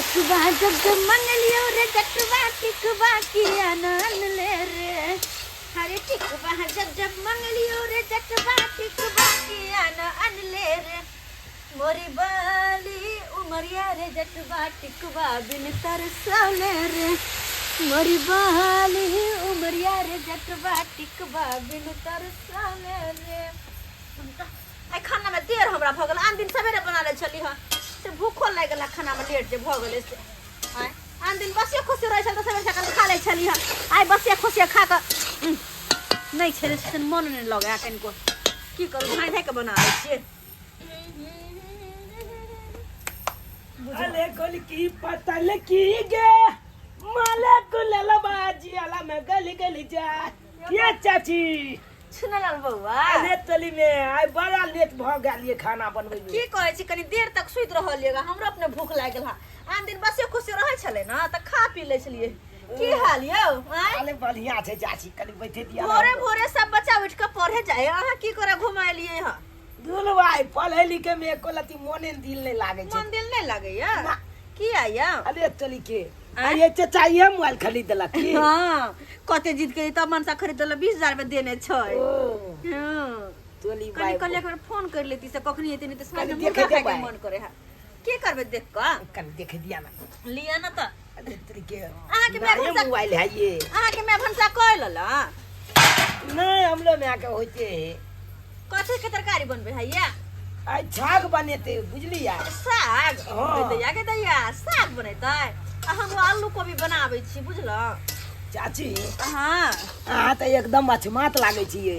टिकबा जब जब मंगलियो रे जटवा टिकबा किया नान ले रे हरे टिकबा जब जब मंगलियो रे जटवा टिकबा किया नान ले रे मोरी बाली उमरिया रे जटवा टिकबा बिन तरसले रे मोरी बाली उमरिया रे जटवा टिकबा बिन तरसले रे। आइ खानामे देर हमरा भऽ गेल, आन दिन सवेरे बना लै छली हँ, से भूखो लागि गेल खानामे लेट जे भऽ गेलै से। आँय आन दिन बसिया खुशी रहै छल तऽ सवेरे सकाल खा लै छली हँ, आइ बसिया खुशिया खा कऽ नहि छलै से मन नहि लगै कनिको, की करू धाँइ धाँइ कऽ बना लै छियै। अले गोल की पतल की गे माला गुलाल बाजी अला में गली गली जा ये चाची सुनलाल बौआ अरे तली में आइ बड़ा लेट भ गेल ये खाना बनबै में। की कहै छी, कनी देर तक सुति रहलियै गा, हमरो अपने भूख लागि गेल। आन दिन बसे खुशी रहै छलै ने तऽ खा पी लै छलियै। की हाल यौ? आँय? अरे बढ़िया छै चाची, कनी बैठे दिया। भोरे भोरे सब बच्चा उठि कऽ पढ़े जाइ, अहाँ की करे घुमेलियै हँ? दुनू भाई पढ़े लिखे में एको लती मोने दिल नहीं लागे छै। मन दिल नहि लागैया? ना। किया यौ? अरे चली के अरे चाचा ये मोबाइल खरीद देलक की? हाँ, कते जीत के तब मनसा खरीद देलक, 20,000 में देने छै। ओ हाँ। तोली कनी भाई कल एक बेर फोन कर लेती से कखनी एते, नहीं तऽ साँझ कनी में देखे मुर्गा खाय के देबै। मन करे है। की करबै देख कऽ? कनी देखे दिया ना। लिअ ना तऽ। अरे तोरी के अहाँके माय नया भनसा मोबाइल है ये। अहाँके माय भनसा कऽ लेला? नहीं, हमलो में आके होते है। कथी के तरकारी बनबै है या? आई छाग बनेते बुझलिया। साग? हाँ। गे दैया, गे दैया, साग बनेतै? आ हम आलू कोबी बनाबै छी बुझलौ। चाची। हाँ। अहाँ तऽ एकदम अछमात लागै छियै,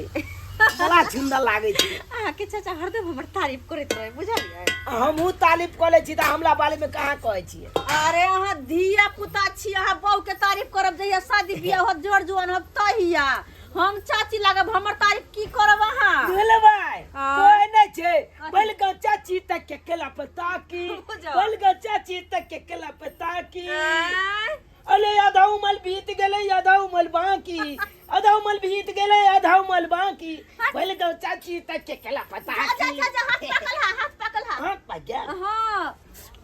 बड़ा सुंदर लागै छी। अहाँके चाचा हरदम हमर तारीफ करैत रहै बुझलियै। हमहूँ तारीफ कऽ लै छी तऽ हमरा बारे मे कहाँ कहै छियै? अरे अहाँ धिया पुता छी, अहाँ बहू के तारीफ करब जहिया शादी बियाह होत, जोर जुआन होत तहिया। हम चाची लागब, हमर तारीफ की करब अहाँ? दुल भाई। हाँ। कोई नहीं छे, बोल गो चाची तक के केला पता की। बुझो। बोल गो चाची तक के केला पता की। आँय? अरे आधा उमल बीत गेलै, आधा उमल बाकी, आधा उमल बीत गेलै, आधा उमल बाकी, बोल गो चाची तक के केला पता जा जा की। जा जा, हाथ पकल हा, हाथ पकल हा। हाथ पक गेल। हाँ,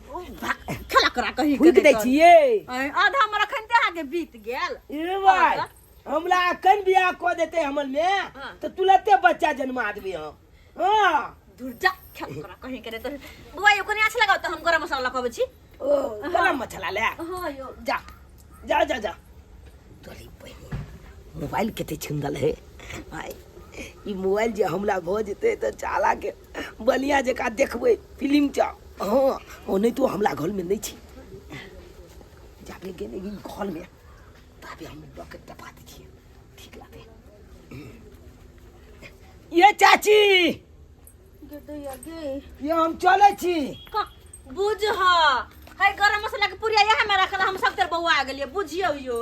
ओ खेला करा कहीं फूकि दै छियै। आँय, आधा हमर अखन ते अहाँके बीत गेल। ए भाई, हमरा अखन बियाह कऽ देते हमर में हाँ। तऽ तुरते बच्चा जन्मा देबै हम। हाँ। दूर जा, खेल करा कहीं करे तो। बुआ यो कनी अच्छा लगाओ तऽ हम गरम मसाला लगाबै छी। ओ गरम मसाला ले। हाँ यो। जा जा जा जा। तोरी बहिन मोबाइल कते सुंदर है भाई। ई मोबाइल जे हमरा भऽ जेतै तऽ चाला के बढ़िया जकाँ देखबै फिल्म च। हाँ, ओनाहितो हमरा घरमे नहि छै, जाबे गेलै ई घरमे ताबे हम लऽ के टपा दै छियै, ठीक रहतै। ये चाची। गे दैया गे। ये हम चलै छी। बुझ है गरम मसाला के पुरिया यहाँ में रखल, हम सब तेर बौआ आ गेलियै बुझियौ यो।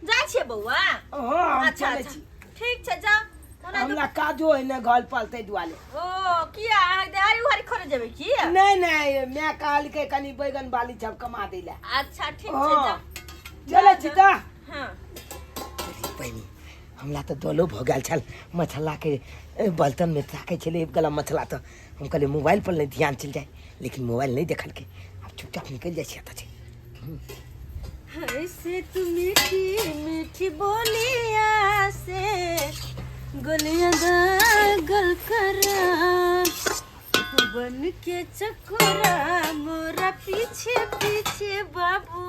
जाइ छियै बौआ? हाँ, हम अच्छा, चलै अच्छा। छी। ठीक छै, जाउ। ओना हमरा काजो है ने घर पर ताहि दुआरे। ओ किया अहाँ देहारी उहारी खोले जेबै की? नहीं नहीं, मैं कहलकै कनी बैगन बाली सब कमा दै लए। अच्छा ठीक छै, हाँ। जाउ। चलै छी तऽ। हाँ। बहिनी हमरा तऽ दलो भऽ गेल छल मछलाके बर्तनमे ताकै छलै गरम मछला, तऽ हम कहलियै मोबाइल पर नहि ध्यान चलि जाय, लेकिन मोबाइल नहि देखलकै। आब चुपचाप निकलि जाइ छी एतऽ छै। ऐसे तू मीठी मीठी बोलिया से गोलियां दागल करा, बन के चकोरा मोरा पीछे पीछे बाबू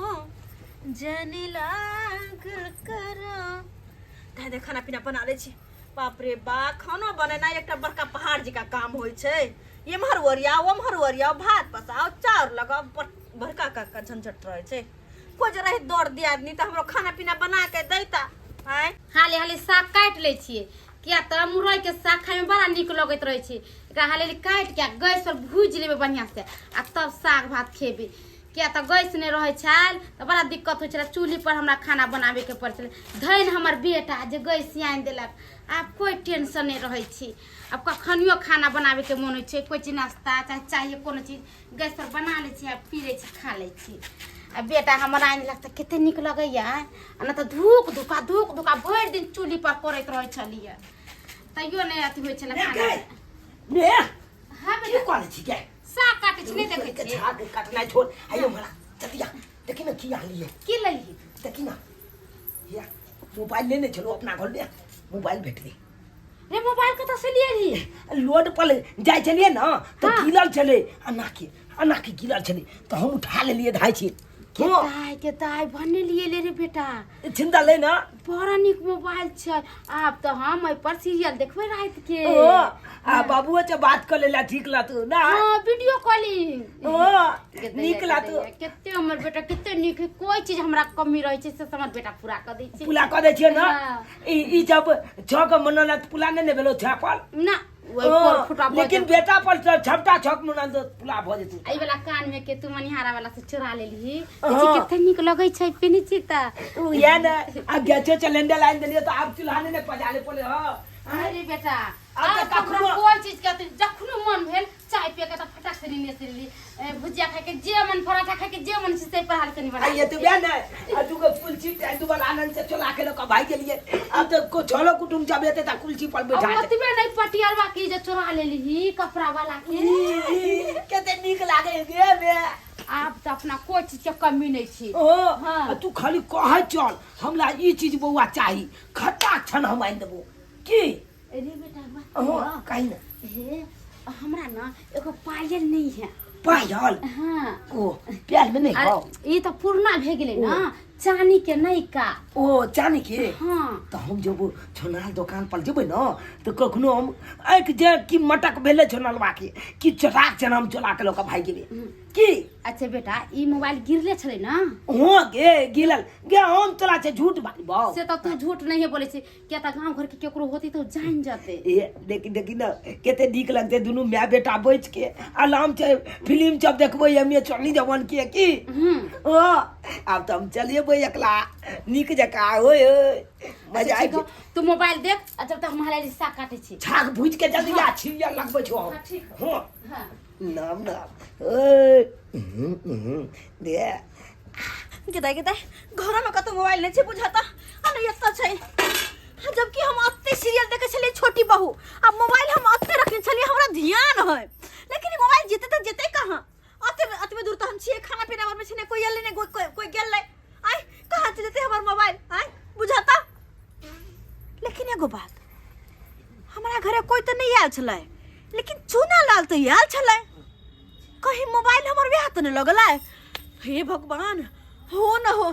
जाने लागल करा। धै धै खाना पीना बना लै छी। बाप रे बा, खाना बनेनाइ एकटा बड़का पहाड़ जकाँ काम होइ छै। एम्हर ओरियाउ ओम्हर ओरियाउ, भात पसाउ, चाउर लगाउ, बड़का का झंझट रहै छै। कोइ जे रहै दर दियादनी तऽ हमरो खाना पीना बना के दैता। आँय। हाली हाली साग काटि लै छियै, किया तऽ मुरैके साग खायमे बड़ा नीक लगैत रहै छै। एकरा हाली हाली काटि के आ गैस पर भूजि लेबै बढ़िआँ से आ तब साग भात खेबै, किया तऽ गैस नहि रहै छल तऽ बड़ा दिक्कत होइ छलै, चूल्ही पर हमरा खाना बनाबैके पड़ै छलै। धनि हमर बेटा जे गैस आनि देलक, आब कोइ टेंशन नहि रहै छै। आब कखनियो खाना बनाबैके मोन होइ छै, कोइ चीज नाश्ता चाहे चाहिए कोनो चीज गैस पर बना लै छी आ पी लै छी, खा लै छी। आ बेटा हमर आनि देलक तऽ कते नीक लगैया, आ नहि तऽ धूक धुका धूक धुका भरि दिन चूल्ही पर करैत रहै छलियै, तैयो नहि अथी होइ छलै खाना। ने हाँ की बेटा। करै छी गे? साग काटै छी, नहि देखै के छी? झाग काटनाइ छोड़, आइयो हमरा जल्दी आ। की आनलियै? की लेलही? देखी ना, या मोबाइल लेने छलहुँ अपना घरमे, मोबाइल भेटलै। रे मोबाइल कतऽ से लियली? लोड पर जाइ छलियै ने तऽ हाँ। गिरल छलै, अना के अना के गिरल छलै तऽ हम उठा लेलियै धाइ छी। के दाय के दाय भने लिए ले रे बेटा। चिन्ता ले ना। बड़ा नीक मोबाइल छै, आब तऽ हम एहि पर सीरियल देखबै राति के। ओ आ बाबुओ से बात कर लेला, ठीक ला तू ना? हाँ, वीडियो कॉलिंग। ओ नीक ला तू। कते हमर बेटा कते नीक है, कोई चीज हमरा कमी रहै छै से हमर बेटा पूरा कर दै छै। पुला कऽ दै छियै ना? हाँ। ई ई जब छह के मनल तऽ पुला नहि ने भेलो छह पर ना, ओहि ओ, पर फुटा भऽ लेकिन जेतौ। बेटा पर छपटा छक मनल तऽ पुला भऽ जेतौ। एहि वाला कान में के तू मनिहारा वाला से चोरा लेलही? हाँ। कते नीक लगै छै पेनी छी तऽ। उ इएह ने, आ गैसो सिलेंडर आनि देलियै तऽ आब चूल्हा नहि ने पजाले पड़े। हँ अरे बेटा, आब तऽ आब तऽ हमरा कखनो- कोई चीज के अथी, जखनो मन भेल चाय पिए के तऽ फटाक से नीने से लेली, भुजिया खाय के जे मन, पराठा खाय के जे मन छै से पहाड़ के नहीं बना आ ये तो बे ने आ दूगो कुलची ते दूगो आनंद से चला के लोग भाई गेलिए। अब तो को छलो कुटुम जब एते त कुलची पर बैठा अब ओतबे नहीं पटियरवा की जे चोरा लेली कपड़ा वाला के। ई, कते नीक लागे गे बे। आब तऽ अपना कोई चीज के कमी नहीं छी। ओ हाँ। आ तू खाली कहे चल हमरा ई चीज बौआ चाही, खटा छन हम आनि देबो की। अरे बेटा बात ओ कहियौ। कही ना। हे हमरा ना एगो पायल नहीं है। पायल? हाँ। ओ प्याल में नहीं? अरे हो ई तो पुरना भे गेलै ना, चांदी के नहीं का। ओ चांदी के? हाँ। तो हम जब छोनाल दुकान पर जेबै न तो कखनो हम आँखि जे कि मटक भेलै छोनलवा के कि चटाक चना हम चला के लऽ कऽ भागि गेबै की। अच्छा बेटा, ई मोबाइल गिरले छलै ना? हाँ गे गिरल गे, हम तोरा से झूठ बाजबौ? से तो तू झूठ नहीं बोले छी, किया तऽ गाँव घर के केकरो होती तो जान जते। ए देखी देखी ना कते नीक लगते दुनू my बेटा बैठ के आराम से फिल्म सब देखबै हमे चली जवान के की। हम्म। ओ आब तऽ हम चलिएबै एकला नीक जकाँ होय होय मजा अच्छा, आबि ठीक हौ, तू मोबाइल देख आ जब तक हम हलाली साग काटे छी। छाक भूज के जल्दी आ छिया लगबै छौ हम। हाँ, ठीक हँ। हाँ। नाम नाम ओए दे गेदाइ गेदाइ घरमे कतौ मोबाइल नहि छै बुझाता, आ नहि एतऽ छै। आ जबकि हम अते सीरियल देखै छलियै छोटी बहू, आ मोबाइल हम अते रखने छलियै, हमरा ध्यान है, लेकिन ई मोबाइल जेतै तऽ जेतै कहाँ? अते अतबे दूर तऽ हम छियै, खाना पीना बनबै छियै, कोई एलै नहि, कोई कोई- कोई गेल नहि। आय कहाँ चलि जेतै हमर मोबाइल? आय बुझाता। लेकिन एगो बात, हमरा घरे कोई तऽ नहि आयल छलै, लेकिन चूना लाल तऽ आयल छलै। कहीं मोबाइल हमर वएह तऽ नहि लगलै? हे भगवान, हो न हो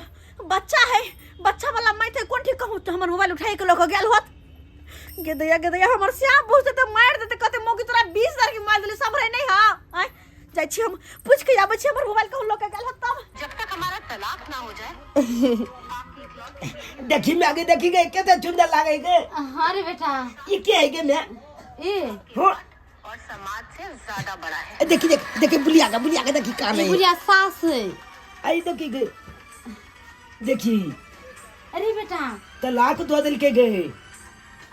बच्चा है, बच्चा वाला मैं थे कोन ठीक कहूँ तो हमर मोबाइल उठाई के लऽ के गेल होत। गेदैया गेदैया हमर श्याम बुझते तऽ मारि देते, कहते मौगी तोरा 20,000 के मोबाइल देली सम्हरै नहीं। हाँ आय जाइ छी, हम पूछ के आबै छी हमर मोबाइल कहूँ लऽ के गेल होत तब। जब तक हमारा तलाक ना हो जाए। देखी मैं आगे देखी गए कते सुंदर लागे गे। हाँ रे बेटा। ई के है गे मैं? ए हाँ। और समाज से ज्यादा बड़ा है। देखी देख देखी बुलिया का, बुलिया का देखी कान ई है। बुढ़िया सास है। आई देखी गे देखी। अरे बेटा तलाक दो दिल के गए।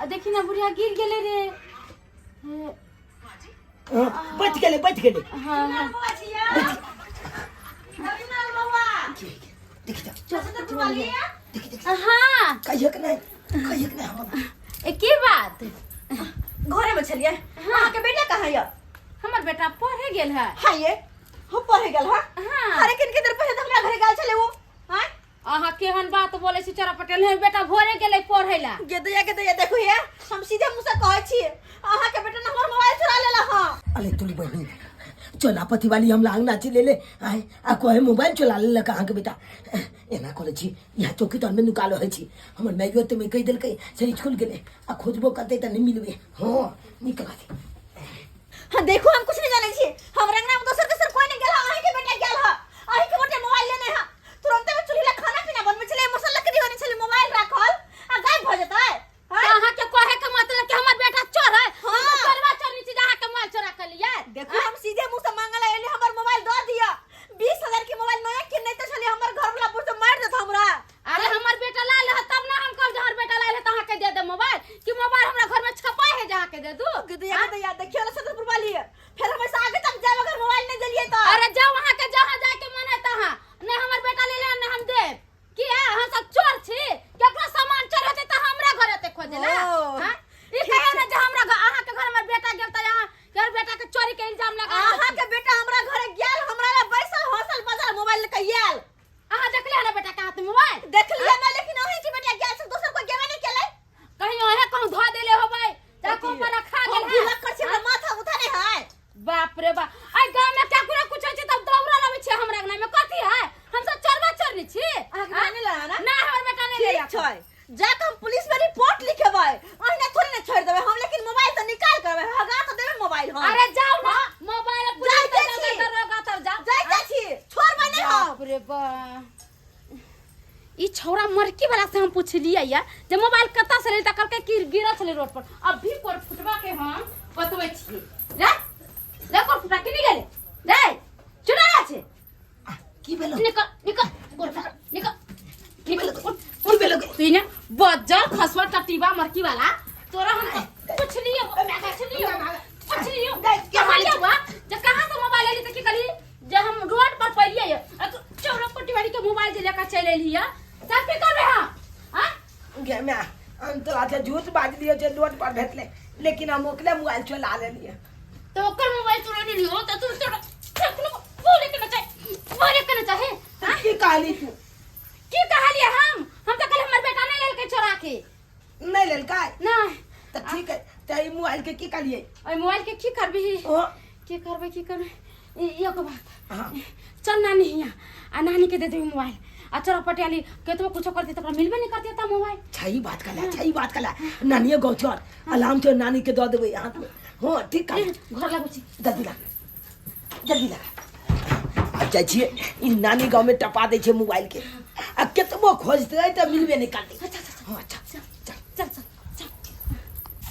आ देखी ना बुढ़िया गिर गेले रे। हे, हाँ, बच गेले बच गेले। हाँ हाँ। देखी जा देखी देखी। हाँ। कहियो के नहीं, कहियो के नहीं हमरा। ए की बात? घरे में छलियै। अहाँके बेटा कहाँ यऽ? हमर बेटा पढ़े गेल है। हाँ ये हम पढ़े गेल। हाँ हाँ। अरे किनके देर पहिले तऽ हमरा घरे गेल छलै वो। हाँ अहाँ केहन बात बोलै छी चोरा पटेल, हे बेटा भोरे गेलै पढ़ै ला। गेदैया गेदैया देखू हे, हम सीधे मुँह से कहै छी अहाँके बेटा ने हमर मोबाइल चुरा लेला। हाँ अरे तुली बहिनी चोलापति वाली हम लांग नाची ले ले आए आ कोहे मोबाइल चोला लेलक अहाँके बेटा। एना करै छी, यहाँ चौकी तर में नुका रहै छी। हमर माइयो तऽ में कहि देलकै से स्कूल गेलै आ खोजबो करतै तऽ नहि मिलबै। हाँ नीक लागतै। हाँ देखो हम कुछ नहीं जानै छी, हम रंगना में दोसर दोसर कोई नहीं गेल, अहीं के बेटा गेल ह, अहीं के बेटा मोबाइल लेने ह। तुरंते में चूल्ही ला खाना पीना बनबै छलै, मसाला लकड़ी होने छलै, मोबाइल राखल आ गायब भऽ जेतै। हाँ? अहाँ के कहे के मतलब कि हमर बेटा चोर है? हाँ। हम तो चोरवा चोरनी छी जे अहाँ के मोबाइल चोरा के लिए। देखो हम सीधे मुंह से मांगल एली हमर मोबाइल दऽ दिअ। 20,000 के मोबाइल नया किन नहीं तो छलै, हमर घर वाला बुढ़ तो मारि देत हमरा। अरे हमर बेटा लाल है तब ना हम कहब जे हमर बेटा लाल है तऽ अहाँ के दे दे मोबाइल, कि मोबाइल हमरा घर में छपा है जे अहाँ के दे दू? गेदैया गेदैया देखियो ना छतरपुर वाली, फिर हम ऐसे आगे तक जाब अगर मोबाइल नहीं दिलिए तो। अरे जाओ अहाँ के जहाँ जाए के मन है तहाँ। होते मोबाइल देखलियै ना, लेकिन अहीं के बेटा गेल छै, दोसर कोई गेबे नहीं केलै। कहीं ओहे कहूं धो देले होबै चाकू पर रखा हम गेल है। भुलक्कड़ छी, हमरा माथा उठा नहीं है। बाप रे बाप, आई गांव में क्या कुरा कुछ होइ छै तब दौड़ल अबै छै हमरा अंगना में। कथी है, हम सब चरवा चरनी छी। अहाँके बेटा नहि लड़ा ना? ना, हमर बेटा नहीं ठीक लेलक। छै, जाके हम पुलिस में रिपोर्ट लिखेबै। अहिना थोड़ी ने छोड़ देबै हम, लेकिन मोबाइल तऽ निकाल करबै, हगा तऽ देबै मोबाइल हम। अरे जाओ ना, मोबाइल पुलिस जाइते तऽ छी। दरोगा तब जाओ। जाइते छी, छोड़बै नहि हम। बाप रे बाप, ई छौड़ा मरकी वाला से हम पुछलियै या जे मोबाइल कतऽ से लेली, तऽ कहलकै कि गिरल छलै रोड पर। अभी कोर फुटवा के हम बतबै छियै। रे रे, कोर फुटवा के गेलै रे? चुना छै। की भेलो? निकल निकल, कोर फुटवा निकल निकल। की भेलो? तू ने बज्जर खसवा टटीबा मरकी वाला, तोरा हम पुछलियो पुछलियो पुछलियो कहलियो बा जे कहाँ से मोबाइल लेली, तऽ की कहली जे हम रोड पर पड़िए। आ तू चौरा पट्टी वाली के मोबाइल जे लेकर चलि एलही है, तब की करबे हम? हाँ? गे माय, हम तोरा से झूठ बाजलियो जे रोड पर भेटले, लेकिन हम ओकरे मोबाइल चला लेलिए। तो ओकर मोबाइल चोरा लेलियो तऽ तू तोरा कखनो बोले के ना चाहे, बोले के ना चाहे। तऽ की कहली तू? की कहलिए हम? हम तऽ कहलिए हमर बेटा नहीं लेलकै चोरा के। नहीं लेलकै? नहीं। तऽ ठीक है, तऽ ई मोबाइल के की कहलिए? ओहि मोबाइल के की करबही? ओ की करबै, की करबै? एगो बात। हाँ। चल नानी हियाँ आ नानी के दे देबी मोबाइल आ चोरा पटियाली केतबो कुछो करती तऽ ओकरा मिलबे नहीं करती तऽ मोबाइल। छई बात कला, छई बात कला। नानिए गाँव चल, आराम से नानी के दऽ देबै हाथ में। हाँ, ठीक कह। घर लागू छी। जल्दी लगा, जल्दी लगा। आब जाइ छियै, ई नानी गाँव में टपा दै छै मोबाइल के, आ केतबो खोजतै तऽ मिलबे नहि करतै। अच्छा अच्छा। हाँ, अच्छा, चल। चल चल चल।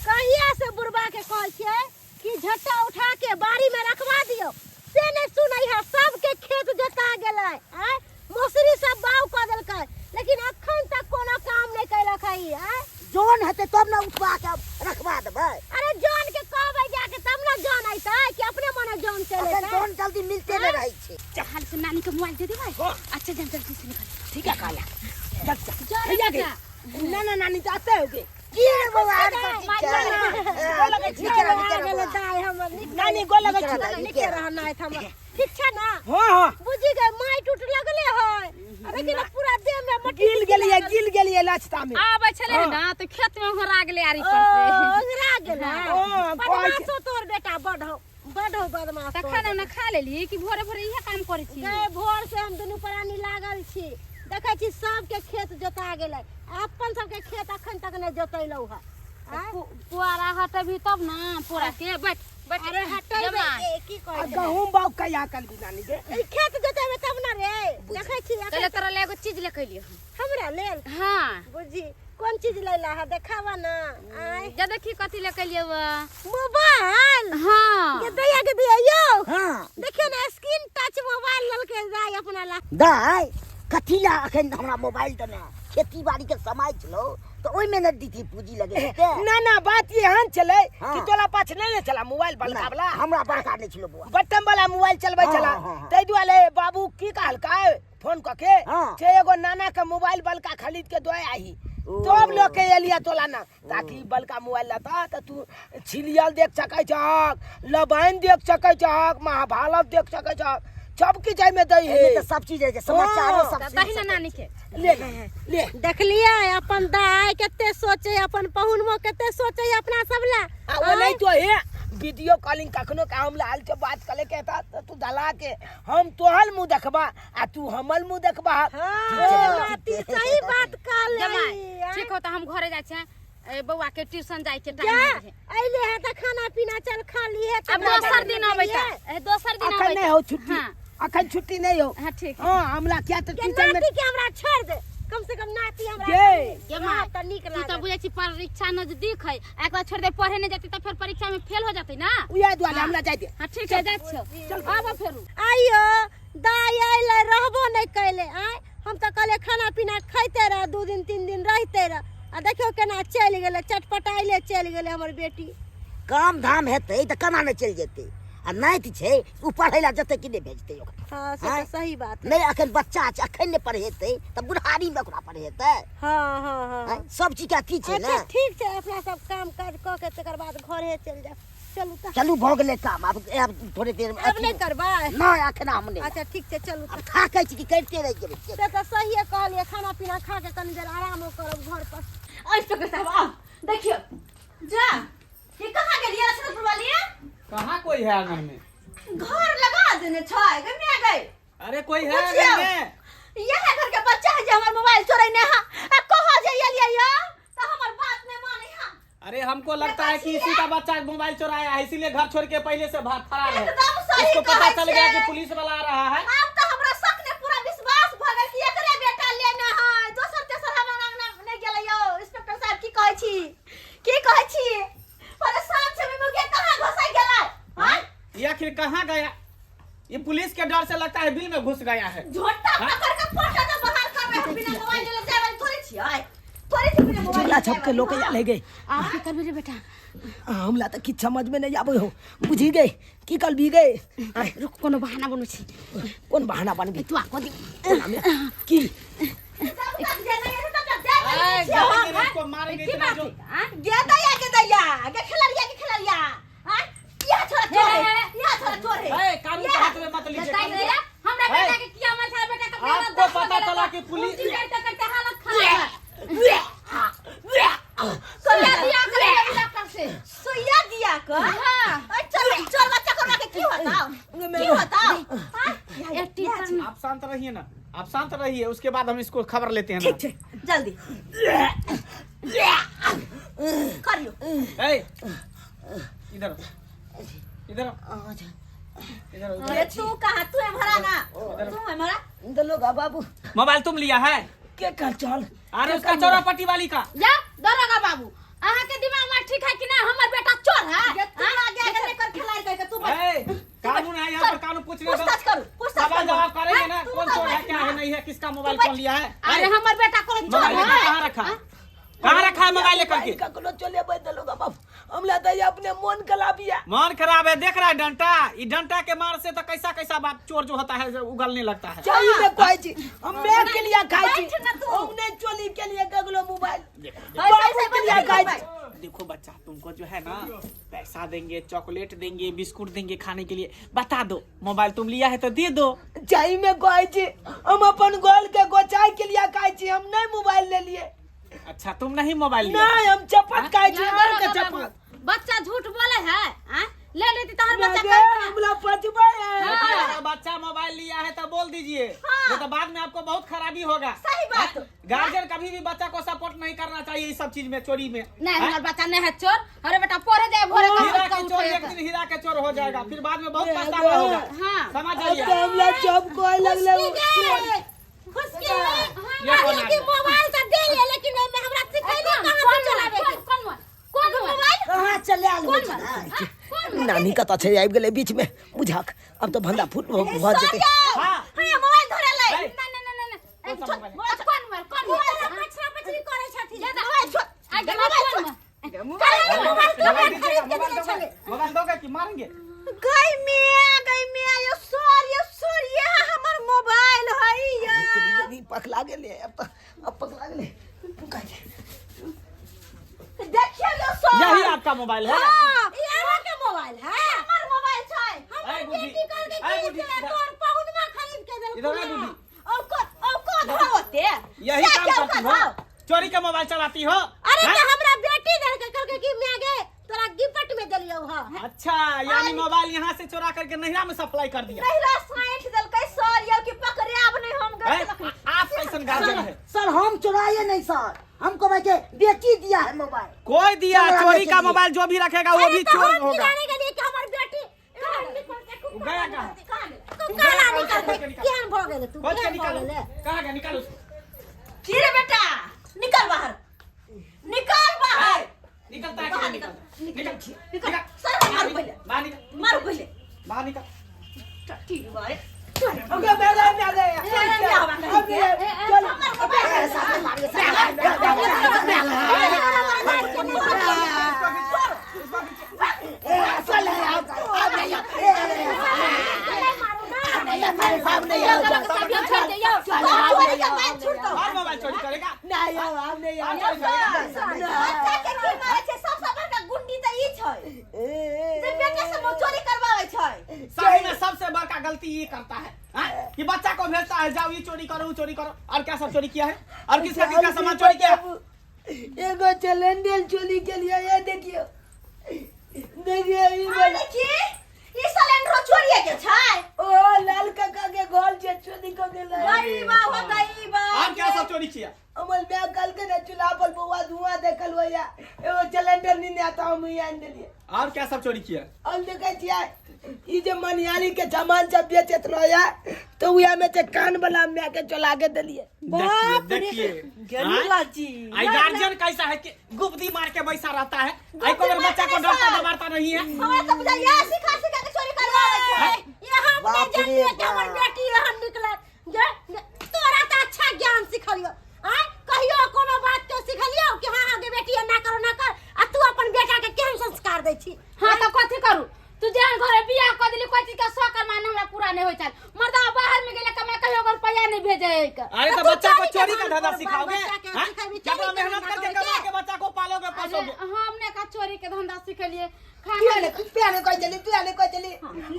कहिया से बुढ़बा के कहै छियै कि झट्टा उठा के बाड़ी में रखवा दियौ, से नहीं सुनै है। सबके खेत जोता गेलै, आँय, मौसरी सब बाउ कऽ देलकै, लेकिन अखन तक कोनो काम नहीं कैलक है ई, आँय। जौन हेतै तब ने उठवा के रखवा देबै। अरे जौन के कहबै जाके तब ने जौन अयतै, कि अपने मने जौन चलि अखन अयतै? जौन जल्दी मिलते नहि रहै छै। हाल से नानी के मोबाइल दे देबै। हाँ। अच्छा, जल्दी जल्दी से निकल। ठीक है, कहला चल चल। जा रे भैया के बेटा। ना ना, नानी जाते हो गे। की रे बौआ, आर सब ठीक छै? गोर लगै छी। नीके रह, नीके रह गेलै बौआ। दाइ हमर, नीक। नानी, गोर लगै नीके छी। रह, नीके रह नाइत हमर। ठीक छै ना? हाँ हाँ। बुझी गए, माटि उट लगले है, लेकिन पूरा देह में मट्टी। गिल गेलियै, गिल गेलियै लचता में। आबै छलै हाँ। ना तऽ खेत में ओंघरा गेलै आरी ओ पर से। ओंघरा गेलै। ओ, कहै छै- बदमाशो तोर बेटा बड हौ, बड हौ बदमाश तऽ तोर। खाना उना खा लेली कि भोरे भोरे इहे काम करै छी? गए, भोर से हम दुनू प्राणी लागल छी। देखै छी सबके खेत जोता गेलै, अपन सबके खेत अखन तक नहि जोतैलौ है, आँय? पुआरा हटेबही तब ना पोरा के। बैठ बैठ। अरे हटेबै। जमा। ए, की आ कहै छै? गहूम बाग कहिया करबी नानी गे? ई खेत जोतेबै तब ना रे। देखै छी अखन। पहिले तोरा लए एगो चीज ले के एलियौ। हमरा लेल? हाँ। बुझी, कोन चीज लैला है? देखावा ना, आँय। जा देखी कथी ले के एलियौ। मोबाइल? हाँ। के दैया, के दैया यौ। हाँ। देखियौ ने, स्क्रीन टच मोबाइल ललके जाय अपना ला। दाइ, कथी ला अखन हमरा मोबाइल देने? खेती बाड़ी के समय छलो तऽ ओहिमे ने दीदी पूंजी लगे हेतै। ना ना, बात एहन छलै हाँ। कि तोरा पास नहीं ने छला मोबाइल बड़का वाला। हमरा बड़का नहि छलो बौआ। बटन वाला मोबाइल चलबै हाँ, छला। हाँ, हाँ। ताहि दुआरे बाबू की कहलकै फोन कऽ के हाँ। से एगो नाना के मोबाइल बड़का खरीद के दो आही, ओ। तब लऽ के एलियै तोला ना, ताकि बड़का मोबाइल लेता तऽ तू सीरियल देख सकै छहक, लबाइन देख सकै छहक, महाभारत देख सकै छहक, सब किछु एहिमे दै एहिमे है। तऽ सब चीज रहै छै, समाचारो हाँ। सब तऽ सुनि दही ना सकै नानी के। ले ले ले। देखलियै अपन दाय कते सोचे, अपन पहुनमो कते सोचे अपना सब ला। आ ओ नहीं तो हे वीडियो कॉलिंग कखनो के हम लाल से बात करे के था त तू दला के हम तोहल मुंह देखबा आ तू हमल मुंह देखबा। हाँ नाती, सही बात कहले। जमाई, ठीक हो तऽ हम घरे जाइ छियै, ए, बौआ के ट्यूशन जाइ के जा। टाइम हो गेलै। अइले है तऽ खाना पीना चल खा लिए। अब दोसर दिन अबै तऽ, ए, दोसर दिन अखन अबै। नहीं हो छुट्टी। हाँ। अखन छुट्टी नहीं हो। हाँ, ठीक है। हाँ, हमरा क्या तो के ट्यूशन में नाती के हमरा छोड़ दे, कम से कम नाती हमरा गे। गे माय, तऽ नीक तू तऽ लागत। बुझै छी परीक्षा नजदीक है, एक बार छोड़ दे, पढ़े नहीं जाती तऽ फेर परीक्षा में फेल हो जाती ना। उहे दुआरे हमरा जाय दे। हाँ, ठीक है, जाइ छियौ, आबऽ फेरू। आइयो दाय अइले, रहबो नहि कैले। आँय, हम तऽ कहलियै खाना पीना खैते रह, 2 दिन 3 दिन रहिते रह, आ देखियौ केना चलि गेलै, चटपटाइले चलि गेलै हमर बेटी। काम धाम हेतै तऽ केना नहि चलि जेतै? आ नाति छै, ओ पढ़ै लए जेतै कि नहि भेजतै ओकरा? हाँ, से तऽ आँय? सही बात है। नहि, अखन बच्चा छै, अखन नहि पढ़ेतै तऽ बुढ़ारीमे ओकरा पढ़ेतै? हाँ हाँ हाँ। आँय? सब चीजके अथी छै ने। अच्छा, ठीक छै, अपना सब काम काज कऽ के तकर बाद घरे चलि जाउ। चलू तऽ। चलू भऽ गेलै काम आब आब थोड़े देर आब नहि करबै? नहि एखन हम नहि। अच्छा ठीक छै चलू। आब थाकै छी कि करिते रहि जेबै। से तऽ सहिए कहलियै, खाना पीना खा के कनी देर आरामो करब घर पर। इंस्पेक्टर साहब आओ देखियो जा ये कहाँ गेलियै लक्ष्मणपुर वाली? कहाँ कोई है आंगन में? घर लगा देने छै गई मैं गई। अरे कोई है पूछियो। आंगन में? यह घर के बच्चा है जे हमर मोबाइल चोरेने है आ कहो जे एलियै यो त हमर बात नहीं माने है। अरे हमको लगता है कि इसी का बच्चा मोबाइल चुराया है, इसीलिए घर छोड़ के पहले से भाग फरार है। एकदम सही इसको पता कहै चल गया छै। कि पुलिस वाला आ रहा है। आब त हमरा शक ने पूरा विश्वास भ गेल कि एकरे बेटा लेने है, दोसर तेसर हमर अंगना नहीं गेलै यो। इंस्पेक्टर साहब की कहै छी, की कहै छी? परेशान छै मुगे, कहाँ घुसै गेलै? हां ये आखिर कहाँ गया? ये पुलिस के डर से लगता है बिल में घुस गया है। झोटा पकड़ के फोटो तो बाहर करबे, हम बिना मोबाइल ले जाय वाली थोड़ी छियै, थोड़ी छी बिना मोबाइल चुगला छप के लोक आयल है गे। आब की करबी रे बेटा? हमरा तऽ किछु समझ में नहीं आबै हो, बुझी गई की कल भी गई। रुक, कोनो बहाना बनू छी। कोन बहाना बनबी? तू आ कऽ दी। की जब तक जे नहीं है तब तक जाय वाली ऐ, नहीं छियै हम। जाएंगे ना, इसको मारेंगे की इतना बात जो है आ? गे दैया, गे दैया, गे खेलरिया, गे खेलरिया। हाँ यह छोरा चोर है, यह छोरा चोर है। ऐ, कानून के हाथ में मत लीजिए। बताइ दे हमरा ऐ, बेटा के किया मर छा बेटा के। आपको पता चला कि पुलिस करते करते हालत खराब है। सुइया दिया कर डॉक्टर से। सुइया दिया कर? हाँ। अरे चल चल बच्चा करवा के की होता, की होता? हाँ? एक टीचर। आप शांत रहिए ना, आप शांत रहिए, उसके बाद हम इसको खबर लेते हैं ना। ठीक छै, जल्दी करियो। ऐ, इधर आओ, इधर आओ, इधर आओ, इधर अरे तू कहाँ, तू हमारा ना, तू हमारा दलोगा बाबू। मोबाइल तुम लिया है? के कर चल। अरे उसका चौरापट्टी वाली का। जा दरोगा बाबू, अहाँ के दिमाग में ठीक है कि ना? हमर बेटा चोर है। ये तू आगे आगे कर खिलाड़ी कह के तू बैठ। ऐ, कानून है यहाँ पर, कानून पूछने दो। पूछताछ करू, पूछताछ सवाल करू। जवाब करेंगे ना, हाँ, तू कौन तो चोर है बैठ क्या ना। है नहीं है, किसका मोबाइल तू कौन लिया है? अरे ऐ, हमर बेटा कोनो चोर मोबाइल लेकर है? कहाँ रखा, कहाँ रखा है मोबाइल लेकर के? ककरो चले बै दलोगा बाबू, हमरा तऽ अपने मन खराब है। मन खराब है, देख रहा है डंटा, ये डंटा के मार से तो कैसा कैसा बात चोर जो होता है जो उगलने लगता है। चाहिए में कहै छी हम मैं के लिए खाइ छी, बैठ ना तू। हम नहीं चोली के लिए ककरो मोबाइल देखो बाबू के लिए खाइ छी। देखो बच्चा, तुमको जो है ना पैसा देंगे, चॉकलेट देंगे, बिस्कुट देंगे खाने के लिए। बता दो मोबाइल तुम लिया है तो दे दो। चाही में कहै छी हम अपन गोल के गोचाई के लिए खाइ छी, हम नहीं मोबाइल ले लिए। अच्छा तुम नहीं मोबाइल लिया? नहीं, हम चपत खाइ छी, या आर के दरोगा बाबू, चपत। बच्चा झूठ बोले है आ? ले लेती तहर बच्चा गे, कहता। हमरा पचबै है। देखिए, अगर बच्चा मोबाइल लिया है तो बोल दीजिए, नहीं तो बाद में आपको बहुत खराबी होगा। सही बात। गार्जियन कभी भी बच्चा को सपोर्ट नहीं करना चाहिए इस सब चीज में, चोरी में। नहीं हमर बच्चा नहीं है चोर। अरे बेटा पढ़े जाए भोरे का हीरा का के चोर उठे एक दिन हीरा के चोर हो जाएगा, फिर बाद में बहुत पछतावा होगा। हाँ। समझ अब जाइए। तो हमरा चप कोई लगले। खुशकी ये कौन आ कि गया? मोबाइल तऽ दे ले, लेकिन ओहिमे हमरा सिखैली कहाँ से चलाबे के। कौन कौन कौन मोबाइल कहाँ चले आयल कौन होइ छै? कौन? नानी कतऽ छै? आबि गेलै बीच में, बुझक अब तऽ भंडा फूट भऽ जेतै। हाँ। हाँ मोबाइल धरे ले। ऐ, ना ना ना ना कौन सा मोबाइल? कौन मोबाइल? कौन मोबाइल मोबाइल? पछरा पछरी करै छथिन। मोबाइल छोड़। आगे कौन मोबाइल? मोबाइल दीजिएगा, मोबाइल दोगे, मोबाइल दोगे कि मारेंगे? गई मिया, गई मिया, यो सॉरी, यो सॉरी, ये हमर मोबाइल है या। पकला गेलै अब तऽ, अब पकला गेलै। देखियो यो सॉरी। यही आपका मोबाइल है? हाँ, ई अहाँ के मोबाइल है? हमर मोबाइल छै। ऐ बुढ़ी, बेटी कहलकै ऐ कि बुढ़ी, से तोर पहुनमा खरीद के देलकौ। इधर आ बुढ़ी। और को और को धावते यही काम करती हो, चोरी का मोबाइल चलाती हो? अरे हैं? तऽ हमरा बेटी देलकै, कहलकै कि माय गे तोरा गिफ्ट में देलियौ हँ। अच्छा, यानी मोबाइल यहाँ से चोरा करके नहिरा में सप्लाई कर दिया। नहिरा साइठ देलकै सर यो कि पकड़े आब नहीं हम ऐ, गए। आप कैसन गार्जियन है? सर हम चुराए नहीं सर, हमको भाई बेची दिया है मोबाइल। कोई दिया चोरा चोरी के का लिए। मोबाइल जो भी रखेगा वो भी तो चोर हम की होगा। जाने के लिए कि हमर बेटी कहाँ निकल के वो गया कहाँ? तू काला निकल के केहन भऽ गेलै तू? खोज के केहन भऽ निकालो। गेलै? कहाँ गया? निकालो उसको। की रे बेटा, निकल बाहर, निकल बाहर। ऐ, निकलता है कि नहीं निकलता? निकल निकल निकल सर, मारू पहिले, बाहर निकल, मारू पहिले। बाहर निकल। ठीक भाई। ओके मेरे मेरे अब ये चल। चोरी का मोबाइल छूट दो। और मोबाइल चोरी करेगा? नहीं अब हम नहीं और चोरी करेगा? बच्चा के की मारे छै? सबसँ बड़का गुंडी तऽ ई छै जे सबसे बड़का गलती ये करता है, हाँ? कि बच्चा को भेजता है, जाओ ये चोरी करो वो चोरी करो। और क्या सब चोरी किया है, और किसका किसका सामान चोरी किया है? एगो चलेंडल चोरी के लिए, ये देखियो देखियो ई आ वाला। देखी ई सिलेंडर चोरिए के छै। ओ लाल काका के घर से चोरी कर गेलै। गरीबा हो गरीबा। और क्या सब चोरी किया? अमल मैं कल के ना चूल्हा पर बउआ धुआं देखल होया, एगो सिलेंडर नहीं आता, हम ही आन देलिए। और क्या सब चोरी किया? और देखै छियै ई जे मनिहारी के सामान सब बेचैत रहैया, तऽ उएह में से कान वाला my के चोला के देलिए। देखिए देखिए, गेली हाँ? लाची। आई गार्जियन कैसा है कि गुप्ती मार के बैठा रहता है, आई को बच्चा को डरता दबाता नहीं है। हमरा तऽ बुझाइया सिखा सिखा के चोरी करवाबै छै। ये हम नहि बाप रे जानलियै कि हमर बाप। बेटी एहन निकलत। जे तोरा तऽ अच्छा ज्ञान सिखलियौ, आँय कहियो कोनो बात के सिखलियौ कि हाँ हाँ गे बेटी एना करो ना कर, आ तू अपन बेटा के केहन संस्कार दै छी? हाँ तऽ कथी करू, तू जेहन घरे बियाह कऽ देली, कोई चीज के शौक अरमान हमरा पूरा नहीं होइ छल। मर्दा बाहर में गेले कमाए, कहियो ओकर रुपया नहीं भेजे है। अरे तो तो तू बच्चा को चोरी के चोरी का धंधा धंधा पर सिखाओगे, बच्चा के हाँ? सिखेबी, जब चोरी के मेहनत धंधा करके करे कमा के? के बच्चा को पालोगे अरे पोसोगे। हमने का चोरी के धंधा सिखलिए तू खाना आने तू आने कह चली, तू आने कह चली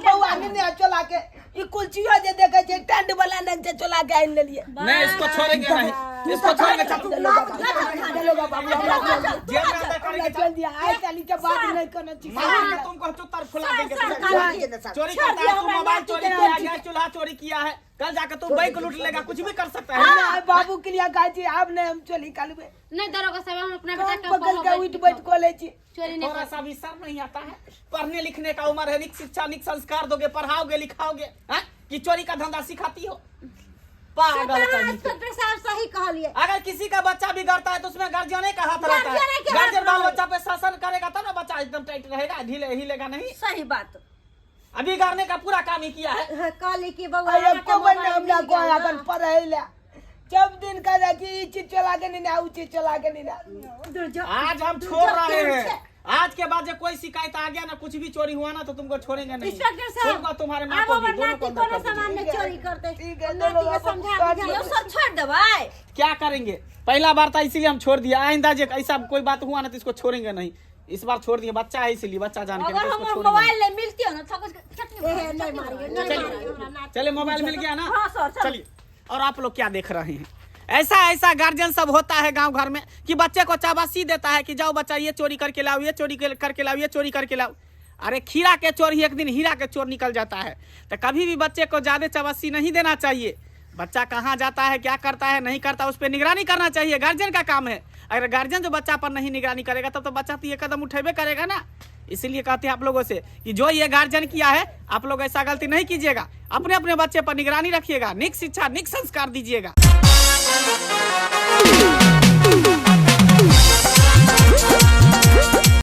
बउआ ने ने चोला के ई कुलचियो जे देखै छै टेंट वाला नंग से चोला के आनि लेलिए। नहीं इसको छोड़ेंगे नहीं, इसको छोड़ेंगे, चल तू। चलो बाबा, हमरा चल, जेल में अंदर हमरा करेंगे, चल दिया आइ ताली के बाद नहीं कोनो चीज। मारेंगे तुमको, चुत्तर फुला देंगे। चल। चोरी करता है तू, मोबाइल चोरी किया, गैस चूल्हा चोरी किया है, कल जाके तू बाइक लूट लेगा, कुछ भी कर सकता है। नहीं, बाबू के लिए कहै छी आब नहीं हम चोरी करबै। नहीं दरोगा साहब, हम अपना बेटा कान के पकड़ के पढ़ाबै। उठ बैठ कऽ लै छी। चोरी नहीं थोड़ा सा भी शर्म नहीं आता है? पढ़ने लिखने का उम्र है, निक शिक्षा निक संस्कार दोगे, पढ़ाओगे लिखाओगे, हैं? कि चोरी का धंधा सिखाती हो, पागल कहीं के। इंस्पेक्टर साहब सही कहलिए। अगर किसी का बच्चा बिगड़ता है तो उसमें गार्जियन का हाथ रहता है। गार्जियने के हाथ गार्जियन बाल रहता है। बच्चा पे शासन करेगा तब ना बच्चा एकदम टाइट रहेगा, ढीले हिलेगा नहीं। सही बात। अभी बिगाड़ने का पूरा काम ही किया है। हाँ, कहली कि बउआ आ अहाँके एको बेर मोबाइल हमरा मिल कहै गेल अखन ना। पढ़ै लए, सब दिन कहै कि ई चीज चला के नहीं, उ चीज चला के नहीं। दूर जो- आज हम दूर छोड़ जो रहे केहन हैं, छै। आज के बाद जो कोई शिकायत आ गया ना, कुछ भी चोरी हुआ ना, तो तुमको छोड़ेंगे नहीं। इंस्पेक्टर साहब छोड़ूंगा तुम्हारे माँ आब को भी, हमर दोनों नाती को अंदर कोनो कर देंगे। सामान नहि चोरी करतै। ठीक है, नाती चलो के बाबू, समझा काट बुझा लो। सब छोड़ देबै। क्या करेंगे, पहला बार था इसीलिए हम छोड़ दिया, आइंदा जो ऐसा कोई बात हुआ ना तो इसको छोड़ेंगे नहीं। इस बार छोड़ दिए, बच्चा है इसीलिए, बच्चा जान के, अगर नहीं तो इसको हमर छोड़ेंगे मोबाइल नहीं मिलती ना तो कुछ चटनी ए, नहीं मारिए, नहीं मारिए हमरा नाती। नहीं। चलिए मोबाइल मिल गया ना। हाँ सर, चलो। चलिए, और आप लोग क्या देख रहे हैं? ऐसा ऐसा गार्जियन सब होता है गांव घर में कि बच्चे को चाबासी देता है कि जाओ बच्चा ये चोरी करके लाओ, ये चोरी करके लाओ, ये चोरी करके लाओ। अरे खीरा के चोर ही एक दिन हीरा के चोर निकल जाता है। तो कभी भी बच्चे को ज़्यादा चाबासी नहीं देना चाहिए। बच्चा कहाँ जाता है, क्या करता है, नहीं करता, उस पर निगरानी करना चाहिए, गार्जियन का काम है। अगर गार्जियन जो बच्चा पर नहीं निगरानी करेगा तब तो बच्चा तो ये कदम उठेबे करेगा ना। इसीलिए कहते हैं आप लोगों से कि जो ये गार्जियन किया है, आप लोग ऐसा गलती नहीं कीजिएगा, अपने अपने बच्चे पर निगरानी रखिएगा, निक शिक्षा निक संस्कार दीजिएगा।